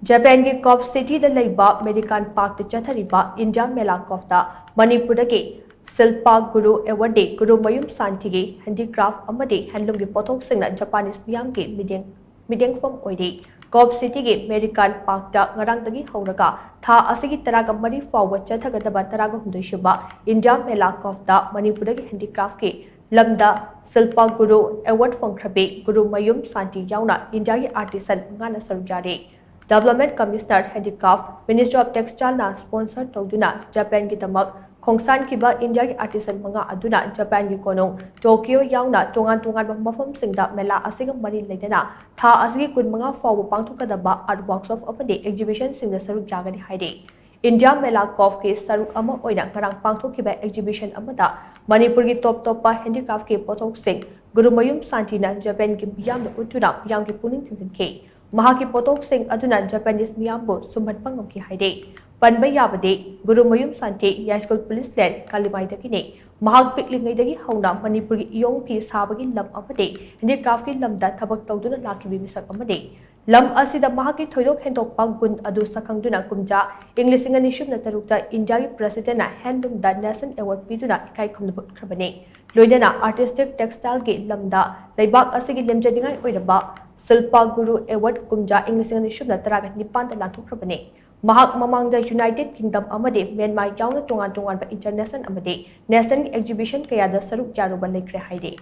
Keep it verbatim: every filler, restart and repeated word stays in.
ꯖꯄꯥꯟꯒꯤ ꯀꯣꯞ ꯁꯤꯇꯤꯗ ꯂꯩꯕ ꯃꯦꯔꯤꯀꯥꯟ ꯄꯥꯔꯛꯇ ꯆꯠꯊꯔꯤꯕ ꯏꯟꯗꯤꯌꯥ ꯃꯦꯂꯥ ꯀꯣꯞꯇ ꯃꯅꯤꯄꯨꯔꯗꯒꯤ ꯁꯤꯜꯄꯥ ꯒꯨꯔꯨ ꯑꯦꯋꯥꯔꯗꯤ ꯒꯨꯔꯨꯃꯌꯨꯝ ꯁꯥꯟꯇꯤꯒꯤ ꯍꯦꯟꯗꯤꯀ꯭ꯔꯥꯐ ꯑꯃꯗꯤ ꯍꯦꯟꯂꯨꯝꯒꯤ ꯄꯣꯠꯊꯣꯛꯁꯤꯡꯅ ꯖꯄꯥꯅꯤꯁ ꯃꯤꯌꯥꯝꯒꯤ ꯃꯤꯠꯌꯦꯡ ꯃꯤꯠꯌꯦꯡꯐꯝ ꯑꯣꯏꯔꯤ꯫ ꯀꯣꯞ ꯁꯤꯇꯤꯒꯤ ꯃꯦꯔꯤꯀꯥꯟ ꯄꯥꯔꯛꯇ ꯉꯔꯥꯡꯗꯒꯤ ꯍꯧꯔꯒ ꯊꯥ ꯑꯁꯤꯒꯤ ꯇꯔꯥꯒ ꯃꯔꯤ ꯐꯥꯎꯕ ꯆꯠꯊꯒꯗꯕ ꯇꯔꯥꯒ ꯍꯨꯝꯗꯣꯏ ꯁꯨꯕ ꯏꯟꯗꯤꯌꯥ ꯃꯦꯂꯥ ꯀꯣꯞꯇ ꯃꯅꯤꯄꯨꯔꯗꯒꯤ ꯍꯦꯟꯗꯤꯀ꯭ꯔꯥꯐꯀꯤ ꯂꯝꯗ ꯁꯤꯜꯄꯥ ꯒꯨꯔꯨ ꯑꯦꯋꯥꯔꯗ ꯐꯪꯈ꯭ꯔꯕꯤ ꯒꯨꯔꯨꯃꯌꯨꯝ ꯁꯥꯟꯇꯤ ꯌꯥꯎꯅ ꯏꯟꯗꯤꯌꯥꯒꯤ ꯑꯥꯔꯇꯤꯁꯟ ꯃꯉꯥꯅ ꯁꯔꯨꯛ ꯌꯥꯔꯤ꯫ Development commissioner handicraft ministry of ꯇꯦꯛꯁꯇꯥꯏꯜꯅ ꯁ꯭ꯄꯣꯟꯁꯔ ꯇꯧꯗꯨꯅ ꯖꯄꯥꯟꯒꯤꯗꯃꯛ ꯈꯣꯡꯁꯥꯟꯈꯤꯕ ꯏꯟꯗꯤꯌꯥꯒꯤ ꯑꯥꯔꯇꯤꯁꯟ ꯃꯉꯥ ꯑꯗꯨꯅ ꯖꯄꯥꯟꯒꯤ ꯀꯣꯅꯨꯡ ꯇꯣꯀꯤꯌꯣ ꯌꯥꯎꯅ ꯇꯣꯉꯥꯟ ꯇꯣꯉꯥꯟꯕ ꯃꯐꯝꯁꯤꯡꯗ ꯃꯦꯂꯥ ꯑꯁꯤꯒ ꯃꯔꯤ ꯂꯩꯅꯅ ꯊꯥ ꯑꯁꯤꯒꯤ ꯀꯨꯟꯃꯉꯥ ꯐꯥꯎꯕ ꯄꯥꯡꯊꯣꯛꯀꯗꯕ ꯑꯥꯔꯠ ꯋꯥꯔꯛꯁꯣꯞ ꯑꯃꯗꯤ ꯑꯦꯛꯖꯤꯕꯤꯁꯟꯁꯤꯡꯗ ꯁꯔꯨꯛ ꯌꯥꯒꯅꯤ ꯍꯥꯏꯔꯤ꯫ ꯏꯟꯗꯤꯌꯥ ꯃꯦꯂꯥ ꯀꯣꯞꯀꯤ ꯁꯔꯨꯛ ꯑꯃ ꯑꯣꯏꯅ ꯉꯔꯥꯡ ꯄꯥꯡꯊꯣꯛꯈꯤꯕ ꯑꯦꯛꯖꯤꯕꯤꯁꯟ ꯑꯃꯗ ꯃꯅꯤꯄꯨꯔꯒꯤ ꯇꯣꯞ ꯇꯣꯞꯄ ꯍꯦꯟꯗꯤꯀ꯭ꯔꯥꯐꯀꯤ ꯄꯣꯠꯊꯣꯛꯁꯤꯡ ꯒꯨꯔꯨꯃꯌꯨꯝ ꯁꯥꯟꯇꯤꯅ ꯖꯄꯥꯟꯒꯤ ꯃꯤꯌꯥꯝꯗ ꯎꯠꯇꯨꯅ ꯃꯤꯌꯥꯝꯒꯤ ꯄꯨꯛꯅꯤꯡ ꯆꯤꯡꯁꯤꯟꯈꯤ꯫ ꯃꯍꯥꯛꯀꯤ ꯄꯣꯠꯊꯣꯛꯁꯤꯡ ꯑꯗꯨꯅ ꯖꯄꯥꯅꯤꯁ ꯃꯤꯌꯥꯝꯕꯨ ꯁꯨꯝꯍꯠꯄ ꯉꯝꯈꯤ ꯍꯥꯏꯔꯤ꯫ ꯄꯟꯕ ꯌꯥꯕꯗꯤ, ꯒꯨꯔꯨꯃꯌꯨꯝ ꯁꯥꯟꯇꯤ ꯌꯥꯏꯁ꯭ꯀꯨꯜ ꯄꯨꯂꯤꯁ ꯂꯦꯟ ꯀꯥꯂꯤꯃꯥꯏꯗꯒꯤꯅꯤ꯫ ꯃꯍꯥꯛ ꯄꯤꯛꯂꯤꯉꯩꯗꯒꯤ ꯍꯧꯅ ꯃꯅꯤꯄꯨꯔꯒꯤ ꯏꯌꯣꯡ ꯐꯤ ꯁꯥꯕꯒꯤ ꯂꯝ ꯑꯃꯗꯤ ꯍꯦꯟꯗꯤꯀ꯭ꯔꯥꯐꯀꯤ ꯂꯝꯗ ꯊꯕꯛ ꯇꯧꯗꯨꯅ ꯂꯥꯛꯈꯤꯕ ꯃꯤꯁꯛ ꯑꯃꯅꯤ꯫ ꯂꯝ ꯑꯁꯤꯗ ꯃꯍꯥꯛꯀꯤ ꯊꯣꯏꯗꯣꯛ ꯍꯦꯟꯗꯣꯛꯄ ꯒꯨꯟ ꯑꯗꯨ ꯁꯛꯈꯪꯗꯨꯅ ꯀꯨꯝꯖꯥ ꯏꯪ ꯂꯤꯁꯤꯡ ꯑꯅꯤ ꯁꯨꯞꯅ ꯇꯔꯨꯛꯇ ꯏꯟꯗꯤꯌꯥꯒꯤ ꯄ꯭ꯔꯁꯤꯗꯦꯟꯠꯅ ꯍꯦꯟꯂꯨꯝꯗ ꯅꯦꯁꯅꯦꯜ ꯑꯦꯋꯥꯔꯗ ꯄꯤꯗꯨꯅ ꯏꯀꯥꯏ ꯈꯨꯝꯅꯕ ꯎꯠꯈ꯭ꯔꯕꯅꯤ꯫ ꯂꯣꯏꯅꯅ ꯑꯥꯔꯇꯤꯁꯇꯤꯛ ꯇꯦꯛꯁꯇꯥꯏꯜꯒꯤ ꯂꯝꯗ ꯂꯩꯕꯥꯛ ꯑꯁꯤꯒꯤ ꯂꯦꯝꯖꯅꯤꯡꯉꯥꯏ ꯑꯣꯏꯔꯕ ꯁꯤꯜꯄꯥ ꯒꯨꯔꯨ ꯑꯦꯋꯥꯔꯗ ꯀꯨꯝꯖꯥ ꯏꯪ ꯂꯤꯁꯤꯡ ꯑꯅꯤ ꯁꯨꯞꯅ ꯇꯔꯥꯒ ꯅꯤꯄꯥꯟꯗ ꯂꯥꯟꯊꯣꯛꯈ꯭ꯔꯕꯅꯤ꯫ ꯃꯍꯥꯛ ꯃꯃꯥꯡꯗ ꯌꯨꯅꯥꯏꯇꯦꯗ ꯀꯤꯡꯗꯝ ꯑꯃꯗꯤ ꯃ꯭ꯌꯥꯟꯃꯥꯔ ꯌꯥꯎꯅ ꯇꯣꯉꯥꯟ ꯇꯣꯉꯥꯟꯕ ꯏꯟꯇꯔꯅꯦꯁꯅꯦꯜ ꯑꯃꯗꯤ ꯅꯦꯁꯅꯦꯜꯒꯤ ꯑꯦꯛꯖꯤꯕꯤꯁꯟ ꯀꯌꯥꯗ ꯁꯔꯨꯛ ꯌꯥꯔꯨꯕ ꯂꯩꯈ꯭ꯔꯦ ꯍꯥꯏꯔꯤ꯫